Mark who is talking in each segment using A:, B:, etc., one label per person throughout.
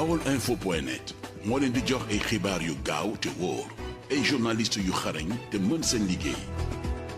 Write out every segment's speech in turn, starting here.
A: baolinfo.net moo leen di jox ay xibaar yu gaaw te wóor ay journaliste yu xarañ te mën seen liggéey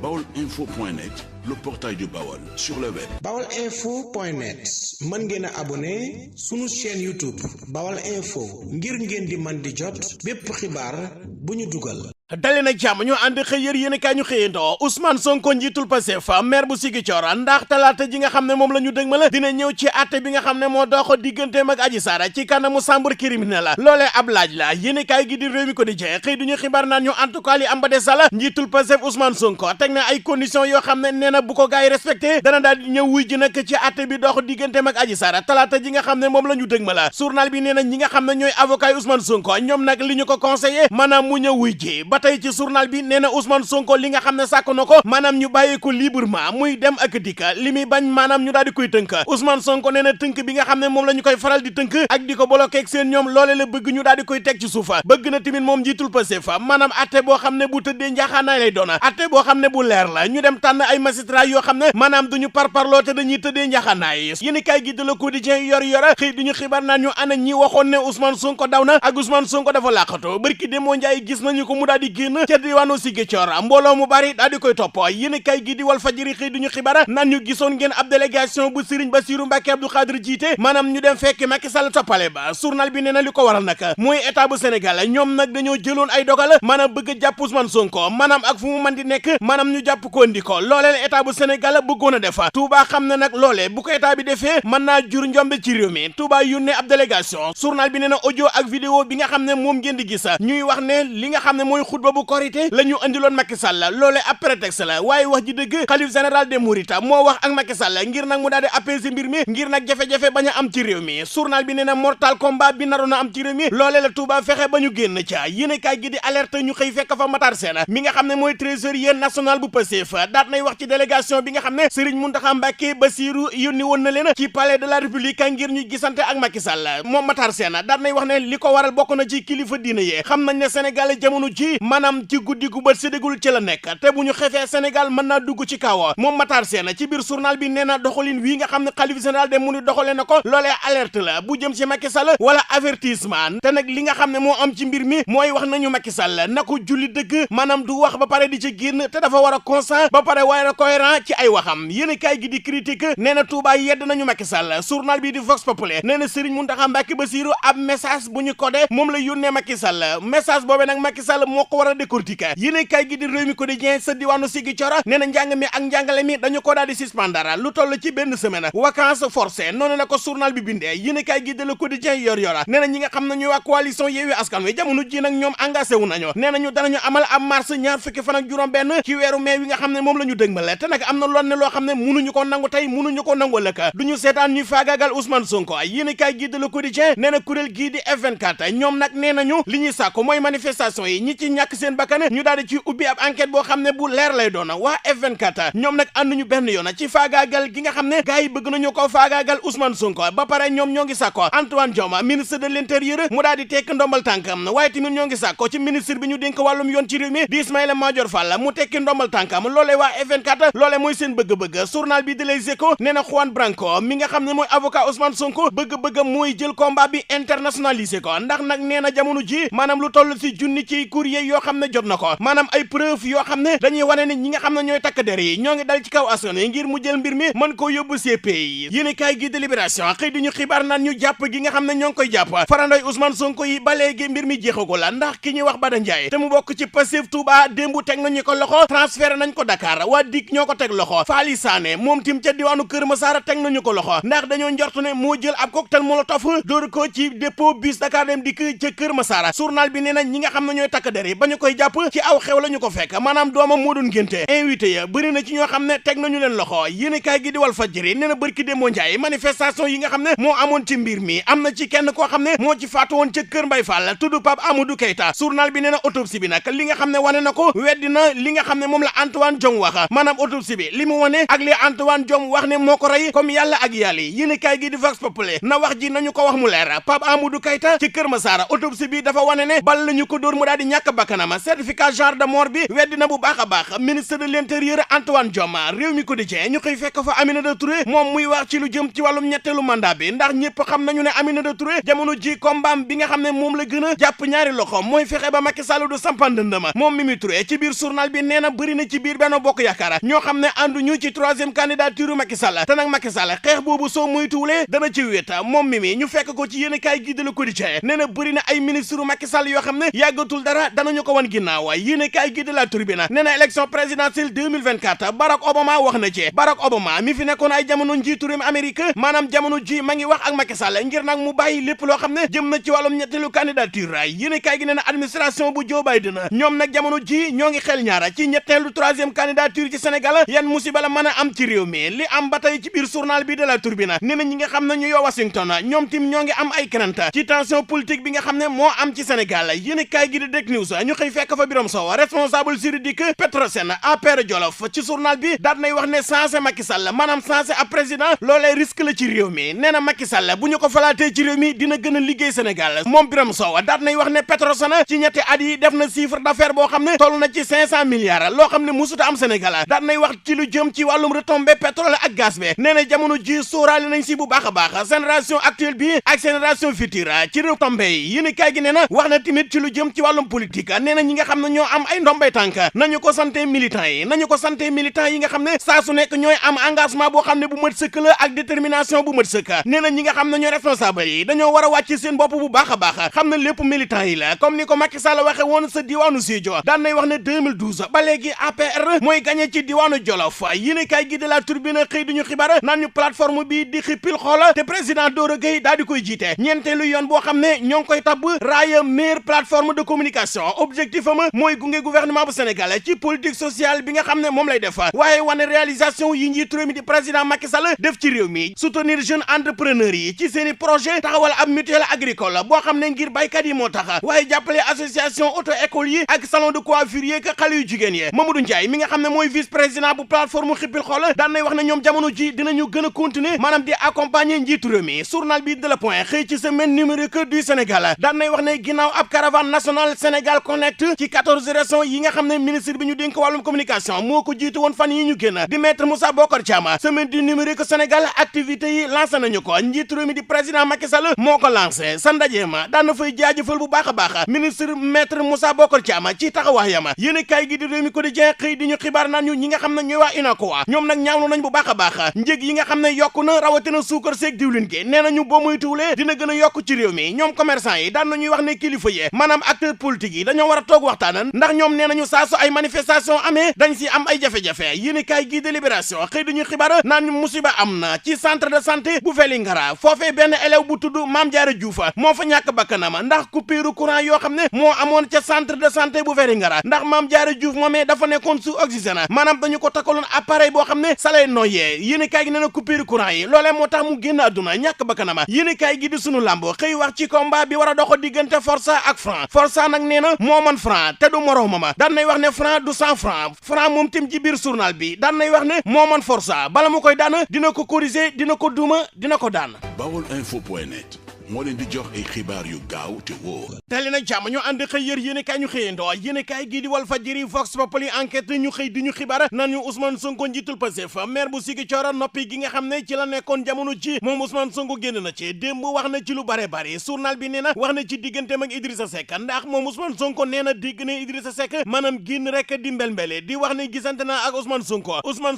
A: baolinfo.net le portail du Baol sur le web.
B: baolinfo.net mën ngeen a abonné sunu chaîne YouTube Baol Info ngir ngeen di man di jot bépp xibaar bu ñu dugal.
C: dale na jàmm ñu ànd xëy yër yéen kaay ñu xëyandoo Ousmane Sonko njiitul Pastef maire bu Ziguinchor ndax talaata ji nga xam ne moom la ñu dëgmal dina ñëw ci àtte bi nga xam ne moo dox digganteem ak Adji Sarr ci kanamu chambre criminelle loolee ab laaj la yéen kaay gi di Rewmi Quotidien xëy duñu xibaar naan ñu en tout cas li am ba des la njiitul Pastef Ousmane Sonko teg na ay conditions yoo xam ne nee na bu ko gaay respecté dana daal di ñëw wuy ji nag ci àtte bi dox digganteem ak Adji Sarr talaata ji nga xam ne moom la ñu dëgmal journal bi nee na ñi nga xam ne ñooy avocat yi Ousmane Sonko ñoom nag li ñu ko conseillé maanaam mu ñëw wuy ji ba tey ci journal bi nee na Ousmane Sonko li nga xam ne sàkk na ko maanaam ñu bàyyi ko librement muy dem ak dikk li muy bañ maanaam ñu daal di koy tënk Ousmane Sonko nee na tënk bi nga xam ne moom la ñu koy faral di tënk ak di ko bloqué ak seen ñoom loole la bëgg ñu daal di koy teg ci suufa bëgg na tamit moom njiitul Pastef maanaam atte boo xam ne bu tëddee njaaxaanaay lay doon atte boo xam ne bu leer la ñu dem tànn ay magistrat yoo xam ne maanaam duñu parparloo te dañuy tëddee njaaxaanaay yéen kay gi de Le Quotidien yor xëy duñu xibaar naan ñu ana ñi waxoon ne Ousmane Sonko daw na ak Ousmane Sonko dafa làqatu barki Demba Ndiaye gis nañu ko mu daal di génn ca diwaanu Ziguinchor mbooloo mu bari daal di koy topp yéen kay gi di Walf Fadjri xëy duñu xibaar naan ñu gisoon ngeen ab délégation bu Serigne Bassirou Mbacké Abdou Khadre jiite maanaam ñu dem fekk Macky Sall toppale ba journal bi nee na li ko waral nag mooy état bu Sénégal ñoom nag dañoo jëloon ay dogal maanaam bëgg a jàpp Ousmane Sonko maanaam ak fu mu mën di nekk maanaam ñu jàpp ko indi ko loolee état bu Sénégal bëggoon a def Touba xam na nag loolee bu ko état bi defee mën naa jur njombe ci réew mi Touba yónnee ab délégation journal bi nee na audio ak vidéo bi nga xam ne moom ngeen di gis ñuy wax ne li nga xam ne mooy xutba bu korité la ñu andiloon Macky Sall loolee ab prétexte la waaye wax ji dëgg xalif général des Mourides moo wax ak Macky Sall ngir nag mu daal di apaiser mbir mi ngir nag jafe-jafe bañ a am ci réew mi journal bi nee na mortal combat bi naroon a am ci réew mi loolee la Touba fexe ba ñu génn ca yéene kaay gi di alerte ñu xëy fekk fa Matar Sène mi nga xam ne mooy trésorier national bu Pastef daat nay wax ci délégation bi nga xam ne Serigne Mountakha Mbacké Bassirou yónni woon na leen ci palais de la République ngir ñu gisante ak Macky Sall moom Matar Sène daat nay wax ne li ko waral bokk na ci kilifa diine yi xam nañ ne Sénégal jamono ji maanaam ci guddi gu bët séddagul ci la nekk te bu ñu xefee Sénégal mën naa dugg ci kaw moom Matar Sène ci biir journal bi nee na doxalin wii nga xam ne xalif général des mourides doxalee na ko loolee alerte la bu jëm ci Macky Sall wala avertissement te nag li nga xam ne moo am ci mbir mi mooy wax nañu Macky Sall na ko julli dëgg maanaam du wax ba pare di ci génn te dafa war a constant ba pare war a cohérent ci ay waxam yéen kaay gi di critique nee na Touba yedd nañu Macky Sall journal bi di Vox Populi nee na Serigne Mountakha Mbacké Bassirou ab message bu ñu codé moom la yónnee Macky Sall message boobee nag Macky Sall moo ko war a décortiquer yéen kaay gi di Rewmi Quotidien sa diwaanu Ziguinchor nee na njàng mi ak njàngale mi dañu ko daal di suspendre lu toll ci benn semaine vacances forcées noonu la ko journal bi bindee yéen kaay gi de Le Quotidien yor nee na ñi nga xam ne ñuy waa coalition Yewwi Askan Wi jamono ji nag ñoom engagé wu nañu nee nañu danañu amal ab marche ñaar fukki fan ak juróom benn ci weeru mai wi nga xam ne moom la ñu dëgmal te nag am na loon ne loo xam ne mënuñu ko nangu tey mënuñu ko nangu ëllëg duñu seetaan ñuy faagaagal Ousmane Sonko yéen kaay gi de Le Quotidien nee na kuréel gii di F24 ñoom nag nee nañu li ñuy sàkku mooy manifestation yi ñi ci ñàkk seen bakkan ñu daal di ci ubbi ab enquête boo xam ne bu leer lay doon waa F24 ñoom nag ànduñu benn yoon ci faagaagal gi nga xam ne gars yi bëgg nañu ko faagaagal Ousmane Sonko ba pare ñoom ñoo ngi sàkko Antoine Diome ministre de l'intérieur mu daal di tekk ndombal tànkam waaye tamit ñoo ngi sàkko ci ministre bi ñu dénk wàllum yoon ci réew mi di Ismaïla Madior Fall mu tekki ndombal tànkam loolee waa F24 loolee mooy seen bëgg-bëgg journal bi di Les Échos nee na Juan Branco mi nga xam ne mooy avocat Ousmane Sonko bëgg-bëgg mooy jël combat bi internationalisé ko ndax nag nee na jamono ji maanaam lu toll ci junni ci courrier yoo xam ne jot na ko maanaam ay preuve yoo xam ne dañuy wane ne ñi nga xam ne ñooy takk der yi ñoo ngi dal ci kaw askan wi ngir mu jël mbir mi mën koo yóbbu CPI yéen kaay gi de Libération xëy di ñu xibaar naan ñu jàpp gi nga xam ne ñoo ngi koy jàpp farandoy Ousmane Sonko yi ba léegi mbir mi jeexagul la ndax ki ñuy wax Bada Ndiaye te mu bokk ci Pastef Touba démb teg nañu ko loxo transféré nañ ko Dakar waa DIC ñoo ko teg loxo Faly Sané moom tim ca diwaanu Kër Massar teg nañu ko loxo ndax dañoo njortu ne moo jël ab cocktail molotov dóor ko ci dépôt bus Dakar Dem Dikk ca Kër Massar journal bi nee na ñi nga xam ne ñooy takk der yi ba ñu koy jàpp ci aw xew la ñu ko fekk maanaam doomam moo doon ngénte invité ya bëri na ci ñoo xam ne teg nañu leen loxo yéen kaay gi di Walf Fadjri nee na bërki Demba Ndiaye manifestation yi nga xam ne moo amoon ci mbir mi am na ci kenn koo xam ne moo ci faatu woon ca Kër Mbay Fall tudd Pape Amadou Keita journal bi nee na autopsie bi nag li nga xam ne wane na ko weddi na li nga xam ne moom la Antoine Diome wax maanaam autopsie bi li mu wone ak li Antoine Diome wax ne moo ko rey comme yàlla ak yàlla yi yéenekaay gi di Vox Populi na wax ji nañu ko wax mu leer Pape Amadou Keita ci Kër Massar autopsie bi dafa wane ne bal lañu ko dóor mu daal di ñàkk bakkanam certificat genre de mort bi weddi na bu baax a baax ministre de l'intérieur Antoine Diome réew mi quotidien ñu xëy fekk fa Aminata Touré moom muy wax ci lu jëm ci wàllum ñetteelu mandat bi ndax ñëpp xam nañu ne Aminata Touré jamono ji combat bi nga xam ne moom la gën a jàpp ñaari loxo mooy fexe ba Macky Sall du sampandëndama moom Mimi Touré ci biir journal bi nee na bëri na ci biir Benno Bokk Yaakaar ñoo xam ne ànduñu ci troisième candidature Macky Sall te nag Macky Sall xeex boobu soo moytuwulee dana ci wéet moom Mimi ñu fekk ko ci yéenekaay gi de Le Quotidien nee na bëri na ay ministre Macky Sall yoo xam ne yàggatul dara danañu ko wan ginnaaw yéenekaay gi de La Tribune nee na élection présidentielle 2024 Barack Obama wax na ci Barack Obama mi fi nekkoon ay jamono njiitu réew Amérique maanaam jamono ji ma ngi wax ak Macky Sall ngir nag mu bàyyi lépp loo xam ne jëm na ci wàllum ñetteelu candidature yéenekaay gi nee na administration bu Joe Biden ñoom nag jamono ji ñoo ngi xel ñaara ci ñetteelu troisième candidature ci Sénégal yan musiba la mën a am ci réew mi li am ba tey ci biir journal bi de La Tribune nee na ñi nga xam ne ñu yoo Washington ñoom tim ñoo ngi am ay crainte ci tension politique bi nga xam ne moo am ci Sénégal yéenekaay gi di Direct News ñu xëy fekk fa Birame Sow responsable juridique Petrosen APR Jolof ci journal bi daat nay wax ne changé Macky Sall maanaam changé ab président loolee risque la ci réew mi nee na Macky Sall bu ñu ko falaatee ci réew mi dina gën a liggéey Sénégal moom Birame Sow daat nay wax ne Petrosen ci ñetti at yi def na chiffre d'affaires boo xam ne toll na ci 500 milliards loo xam ne musuta am Sénégal daat nay wax ci lu jëm ci wàllum retombée pétrole ak gaz bi nee na jamono ji sóoraale nañ si bu baax a baax génération actuelle bi ak génération future ci retombée yi yéen kaay gi nee na wax na tamit ci lu jëm ci wàllum politique nee na ñi nga xam ne ñoo am ay ndombay tànk nañu ko santé militants yi nañu ko santé militants yi nga xam ne saa su nekk ñooy am engagement boo xam ne bu mat sëkk la ak détermination bu mat sëkk nee na ñi nga xam ne ñooy responsable yi dañoo war a wàcc seen bopp bu baax a baax xam ne lépp militants yi la comme ni ko Macky Sall waxe woon sa diwaanu Sédhiou daan nay wax ne 2012 ba léegi APR mooy gagné ci diwaanu Jolof yéen kaay gi de La Tribune xëy duñu xibaar naan ñu plateforme bi di xippil xoola te président Doro Gueye daal di koy jiite ñeenteelu yoon boo xam ne ñoo ngi koy tabb raaya meilleure plateforme de communication objectif am mooy gunge gouvernement bu Sénégal ci politique sociale bi nga xam ne moom lay def waaye wane réalisation yi njiitu réew mi di président Macky Sall def ci réew mi soutenir jeunes entrepreneurs yi ci seeni projet taxawal ab mutuelle agricole boo xam ne ngir baykat yi moo tax waaye jàppale association auto école yi ak salon de coiffure yi ak xale yu jigéen yi Mamadou Ndiaye mi nga xam ne mooy vice président bu plateforme xippil xool daan nay wax ne ñoom jamono ji dinañu gën a continuer maanaam di accompagner njiitu réew mi journal bi de la point xëy ci semaine numérique du Sénégal daan nay wax ne ginnaaw ab caravane nationale Sénégal Connect ci 14 régions yi nga xam ne ministre bi ñu dénk wàllum communication moo ko jiitu woon fan yi ñu génn di maître Moussa Bokar Thiam semaine du numérique Sénégal activités yi lancé nañu ko njiitu réew mi di président Macky Sall moo ko lancé sa ndaje ma daan na fay jaajëfal bu baax a baax ministre maître Moussa Bokar Thiam ci taxawaayam yéen kay gi di réew mi quotidien xëy di ñu xibaar naan ñu ñi nga xam ne ñooy waa UNACOIS ñoom nag ñaawlu nañ bu baax a baax njëg yi nga xam ne yokku na rawatina suukar seeg diwlin gi nee nañu boo muy tuulee dina gën a yokk ci réew mi ñoom commerçant yi daan nañuy wax ne kilifa yi maanaam acteur politique yi dañoo war a toog waxtaan ndax ñoom nee nañu saa su ay manifestation amee dañ si am ay jafe-jafe yéen kaay gi de Libération xëy duñu xibaar naan ñu musiba am na ci centre de santé bu Vélingara foofee benn élève bu tudd Mame Diarra Diouf moo fa ñàkk bakkanam ndax coupure courant yoo xam ne moo amoon ca centre de santé bu Vélingara ndax Mame Diarra Diouf moomee dafa nekkoon sous oxygène maanaam dañu ko takkaloon appareil boo xam ne salay noyyee yéen kaay gi nee na coupure courant yi loolee moo tax mu génn àdduna ñàkk bakkanam yéen kaay gi di sunu lamb xëy wax ci combat bi war a dox diggante Forza ak Franc Forza nag nee na moo man Franc te du moroomam daan nay wax ne Franc du 100 francs Franc moom tim ci biir journal bi daan nay wax ne moo man Forza bala mu koy daan dina ko corriger dina ko duma dina ko daan.
A: Baolinfo.net moo leen di jox ay xibaar yu gaaw te wóor.
C: teel na jàmm ñu ànd xëy yër yéenekaay ñu xëyandoo yéenekaay gii di Walf Fadjri Vox Populi enquête ñu xëy di ñu xibaar naan ñu Ousmane Sonko njiitul Pastef maire bu Ziguinchor noppi gi nga xam ne ci la nekkoon jamono ci moom Ousmane Sonko génn na ci démb wax na ci lu bare bare journal bi nee na wax na ci digganteem ak Idrissa Seck ndax moom Ousmane Sonko nee na dégg ne Idrissa Seck maanaam génn rek di mbel-mbele di wax ne gisante na ak Ousmane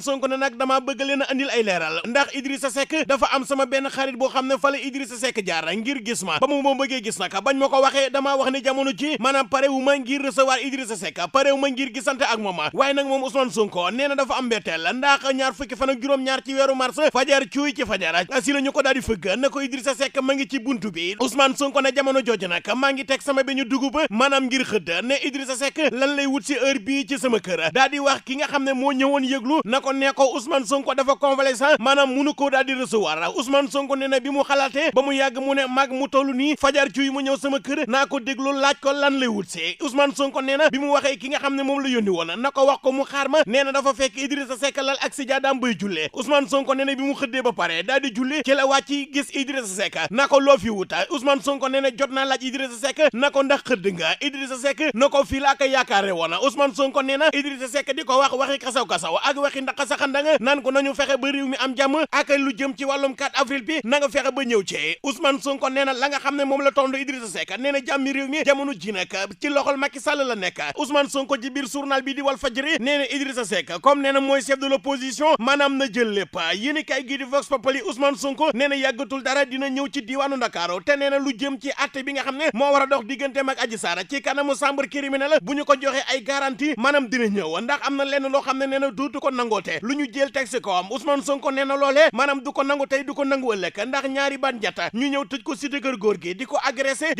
C: Sonko ne nag dama bëgg leen a andil ay leeral ndax Idrissa Seck dafa am sama benn xarit boo xam ne fa la Idrissa Seck jaar ngir gis ma ba mu bëggee gis naka bañ ma ko waxee damaa wax ne jamono ci maanaam pare wu ma ngir recevoir Idrissa Seck pare wu ma ngir gisante ak moom waaye nag moom Ousmane Sonko nee na dafa am mbetteel ndax ñaar fukki fan ak juróom-ñaar ci weeru mars fajar cuuy ci fajar si la ñu ko daal di fëgg na ko Idrissa Seck ma ngi ci buntu bi Ousmane Sonko ne jamono jooju nag maa ngi teg sama beñu dugub maanaam ngir xëdd ne Idrissa Seck lan lay wut si heure bii ci sama kër daal di wax ki nga xam ne moo ñëwoon yëglu na ko ne ko Ousmane Sonko dafa convalescent maanaam munu ko daal di recevoir Ousmane Sonko nee na bi mu xalaatee ba mu yàgg mu ne mag mu toll nii fajar cuuy mu ñëw sama kër naa ko ko déglu laaj ko lan lay wut see Ousmane Sonko nee na bi mu waxee ki nga xam ne moom la yónni woon na ko wax ko mu xaar ma nee na dafa fekk Idrissa Seck lal ak sijaadaam bay jullee Ousmane Sonko nee na bi mu xëddee ba pare daal di julli ci la wàcc gis Idrissa Seck na ko loo fi wuta Ousmane Sonko nee na jot naa laaj Idrissa Seck na ko ndax xëdd nga Idrissa Seck na ko fii laa ko yaakaare woon Ousmane Sonko nee na Idrissa Seck di ko wax waxi kasaw-kasaw ak waxi ndax saxandanga naan ko nañu fexe ba réew mi am jàmm ak lu jëm ci wàllum 4 avril bi na nga fexe ba ñëw ci Ousmane Sonko nee na la nga xam ne moom la tondu Idrissa Seck nee na jàmmi réew mi jamono ji nag ci loxol Macky Sall la nekk Ousmane Sonko ci biir journal bi di Walf Fadjri nee na Idrissa Seck comme nee na mooy chef de l'opposition maanaam na jël lépp yéen kay gi di Vox Populi Ousmane Sonko nee na yàggatul dara dina ñëw ci diwaanu Ndakaaru te nee na lu jëm ci atte bi nga xam ne moo war a dox digganteem ak Adji Sarr ci kanamu chambre criminelle bu ñu ko joxe ay garantie maanaam dina ñëw ndax am na lenn loo xam ne nee na duutu ko nangoote lu ñu jël teg si kawam Ousmane Sonko nee na loolee maanaam du ko nangu tey du ko nangu ëllëg ndax ñaari ban jata ñu ñëw tëj ko cité kër góor gi di ko agressé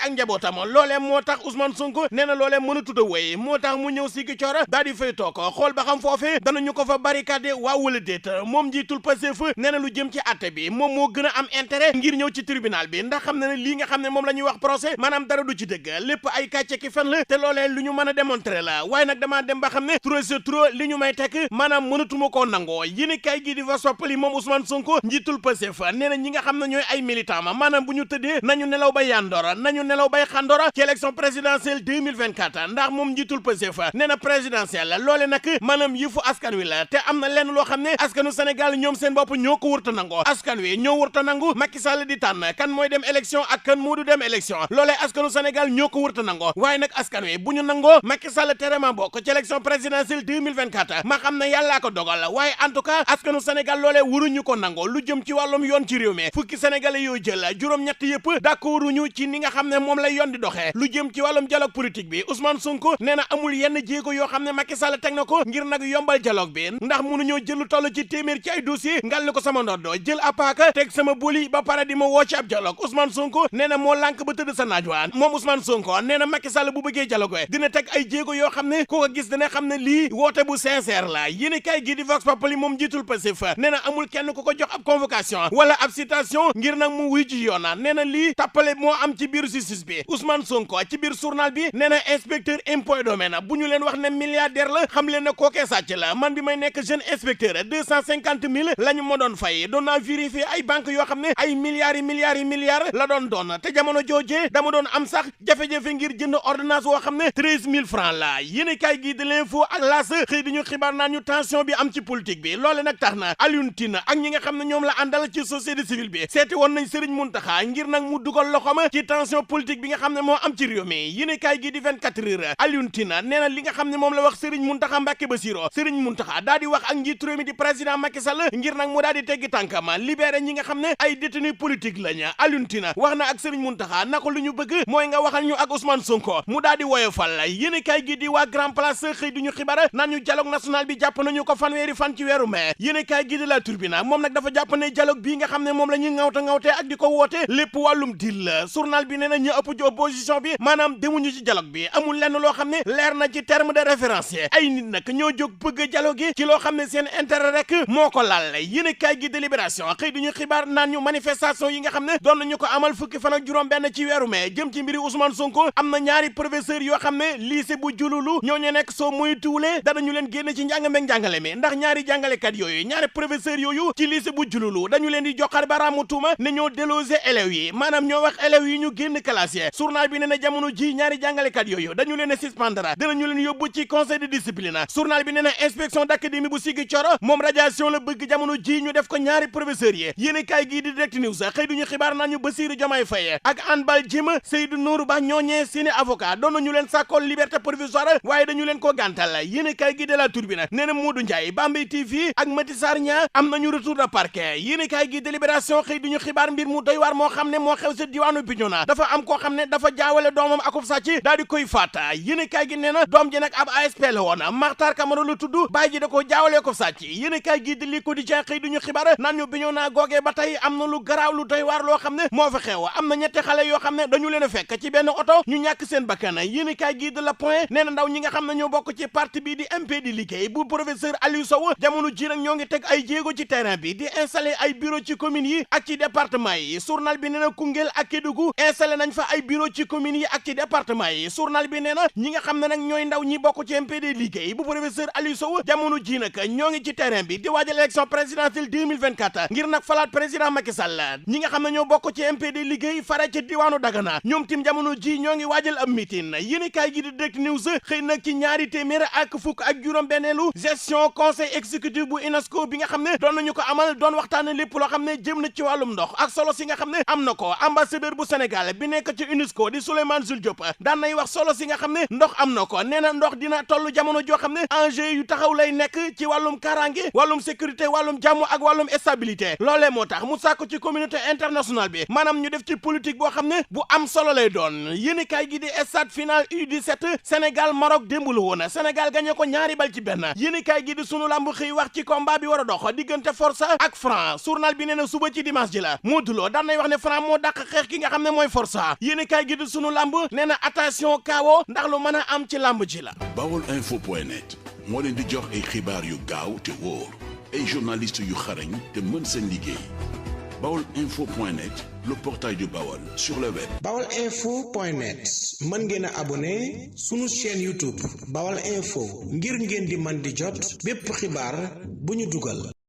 C: ak njabootam loolee moo tax Ousmane Sonko nee na loolee mënatut a wéy moo tax mu ñëw si Ziguinchor daal di fay toog xool ba xam foofee danañu ko fa barricade waaw wala déet moom njiitul Pastef nee na lu jëm ci atte bi moom moo gën a am intérêt ngir ñëw ci tribunal bi ndax xam na ne lii nga xam ne moom la ñuy wax procès maanaam dara du ci dëgg lépp ay kàcce ki fen la te loolee lu ñu mën a démontrer la waaye nag damaa dem ba xam ne trop c'est trop li ñu may tekk maanaam mënatuma koo nangoo yéen kay gi di Vox Populi moom Ousmane Sonko njiitul Pastef nee na ñi nga xam ne ñooy ay militant ma maanaam bu ñu tëddee nañu nelaw bay yandoora nañu nelaw bay xandoora ci élection présidentielle 2024 ndax moom njiitul Pastef nee na présidentielle loole nag maanaam yëfu askan wi la te am na lenn loo xam ne askanu Sénégal ñoom seen bopp ñoo ko wurta nangoo askan wi ñoo wurta nangu Macky Sall di tànn kan mooy dem élection ak kan moo du dem élection loolee askanu Sénégal ñoo ko wurta nangoo waaye nag askan wi bu ñu nangoo Macky Sall terema bokk ci élection présidentielle 2024 ma xam ne yàllaa ko dogal waaye en tout cas askanu Sénégal loolee wuruñu ko nangoo lu jëm ci wàllum yoon ci réew mi fukki sénégalais yoo jël juróom-ñett yëpp d'accorduñu ci ni nga xam ne moom lay yoon di doxee lu jëm ci wàllum dialogue politique bi Ousmane Sonko nee na amul yenn jéego yoo xam ne Macky Sall teg na ko ngir nag yombal dialogue bi ndax mënuñoo jël lu toll ci téeméer ci ay dossier ngal ko sama ndoddoo jël apaaka teg sama boli ba pare di ma woo ci ab dialogue Ousmane Sonko nee na moo lànk ba tëdd sa naaj waan moom Ousmane Sonko nee na Macky Sall bu bëggee dialogue dina teg ay jéego yoo xam ne ku ko gis dina xam ne lii woote bu sincère la yéen kay gi di Vox Populi moom jiitul Pastef nee na amul kenn ku ko jox ab convocation wala ab citation ngir nag mu wuy ci yoona nee na lii tappale moo am ci biir justice bi Ousmane Sonko ci biir journal bi nee na inspecteur impôt et domaine bu ñu leen wax ne milliardaire la xam leen ne kookee sàcc la man bi may nekk jeune inspecteur 250 000 la ñu ma doon fay doon naa vérifier ay banque yoo xam ne ay milliards la doon te jamono joojee dama doon am sax jafe-jafe ngir jënd ordonnance woo xam ne 13 000 francs la yéen kay gi de l'info ak laas xëy di ñu xibaar naan ñu tension bi am ci politique bi loole nag tax na Alioune Tine ak ñi nga xam ne ñoom la àndal ci société civile bi seeti woon nañ Serigne Mountakha ngir nag mu dugal loxoom ci tension politique bi nga xam ne moo am ci réew mi yéen kay gi di 24 heures Alioune Tine nee na li nga xam ne moom la wax Serigne Mountakha Mbacké Bassirou Serigne Mountakha daal di wax ak njiitu réew mi di président Macky Sall ngir nag mu daal di teggi tànkam libéré ñi nga xam ne ay détenus politique lañu Alioune Tine wax na ak Serigne Mountakha nako lu ñu bëgg mooy nga waxal ñu ak Ousmane Sonko mu daal di woyofal yéen kay gi di waa Grand Place xëy du ñu xibaar naan ñu dialogue national bi jàpp nañu ko fanweeri fan ci weeru mai yéen kay gi di La Tribune moom nag dafa jàpp ne dialogue bii nga xam ne moom la ñuy ŋawte ak di ko woote lépp wàllum dil la journal bi nee na ñu ëpp ci opposition bi maanaam demuñu ci dialogue bi amul lenn loo xam ne leer na ci terme de référence ay nit nag ñoo jóg bëgg dialogue gi ci loo xam ne seen intérêt rek moo ko laal yéen kay gi délibération xëy duñu xibaar naan ñu manifestation yi nga xam ne doon nañu ko amal fukki fan ak juróom benn ci weeru mai jëm ci mbiri Ousmane Sonko am na ñaari professeur yoo xam ne lycée bu jululu ñooñu nekk soo muy tuulee danañu leen génn ci njàng meeg njàngale mi ndax ñaari jàngalekat yooyu ñaari professeur yooyu ci lycée bu jululu dañu leen di joxar baraamu tuuma ne ñoo déloger élèves yi maanaam ñoo wax élèves yi ñu génn classe yi journal bi nee na jamono ji ñaari jàngalekat yooyu dañu leen a suspendre danañu leen yóbbu ci conseil de discipline journal bi nee na inspection d'académie bu Ziguinchor moom radiation la bëgg jamono ji ñu def ko ñaari professeurs yi yéen kaay gii di Direct News xëy duñu xibaar naan ñu Bassirou Diomaye Faye ak Anbal Djim Seydou Nourou Ba ñooñee seeni avocat doon nañu leen sàkkool liberté provisoire waaye dañu leen ko gàntal yéen kaay gii de La Tribune nee na Modou Ndiaye Bambey TV ak Mati Sarr Niang am nañu retour de parquet yéen kaay gii de Libération xëy duñu xibaar mbir mu doy waar moo xam ne moo xew ci diwaanu Bignona dafa am koo xam ne dafa jaawale doomam akub sàcc daal di koy faat yéen kaay gi nee na doom ji nag ab ASP la woon Makhtar Camara la tudd baay ji da ko jaawale ko sàcc yéen kaay gii di Le Quotidien xëy duñu xibaar naan ñu Bignona googee ba tey am na lu garaaw lu doy waar loo xam ne moo fa xew am na ñetti xale yoo xam ne dañu leen a fekk ci benn oto ñu ñàkk seen bakkan yéen kaay gii de La Point nee na ndaw ñi nga xam ne ñoo bokk ci parti bi di MP di liggéey bu professeur Aliou Sow jamono ji nag ñoo ngi teg ay jéego ci terrain bi di installer ay bureau ci communes yi ak ci département yi journal bi nee na Koungheul ak Kédougou installé nañ fa fa ay bureau ci communes yi ak ci département yi journal bi nee na ñi nga xam ne nag ñooy ndaw ñi bokk ci MPD liggéey bu professeur Aliou Sow jamono ji nag ñoo ngi ci terrain bi di waajal élection présidentielle 2024 ngir nag falaat président Macky Sall ñi nga xam ne ñoo bokk ci MPD liggéey fare ci diwaanu Dagana ñoom tim jamono ji ñoo ngi waajal am meeting yéen kaay gi di Direct News xëy nag ci ñaari téeméer ak fukk ak juróom-benneelu gestion conseil exécutif bu UNESCO bi nga xam ne doon nañu ko amal doon waxtaane lépp loo xam ne jëm na ci wàllum ndox ak solo si nga xam ne am na ko ambassadeur bu Sénégal bi nekk ci UNESCO di Souleymane Jules Diop daan nay wax solo si nga xam ne ndox am na ko nee na ndox dina toll jamono joo xam ne enjeu yu taxaw lay nekk ci wàllum kaaraange wàllum sécurité wàllum jàmm ak wàllum stabilité loolee moo tax mu sàkku ci communauté internationale bi maanaam ñu def ci politique boo xam ne bu am solo lay doon yéeni kaay gi di stade final U17 Sénégal Maroc démb la woon Sénégal gagné ko ñaari bal ci benn yéeni kaay gi di sunu lamb xëy wax ci combat bi war a dox diggante Forza ak Franc journal bi nee na suba ci dimanche ji la Modou Lo daan nay wax ne Franc moo dàq xeex ki nga xam ne mooy Forza yéeni kaay gi di sunu lamb nee na attention kawo ndax lu mën a am ci lamb ji la
A: Baolinfo.net moo leen di jox ay xibaar yu gaaw te wóor ay journaliste yu xarañ te mën seen liggéey Baolinfo.net le portail du Baol sur le web.
B: Baolinfo.net mën ngeen a abonné sunu chaîne YouTube Baol Info ngir ngeen di man di jot bépp xibaar bu ñu dugal.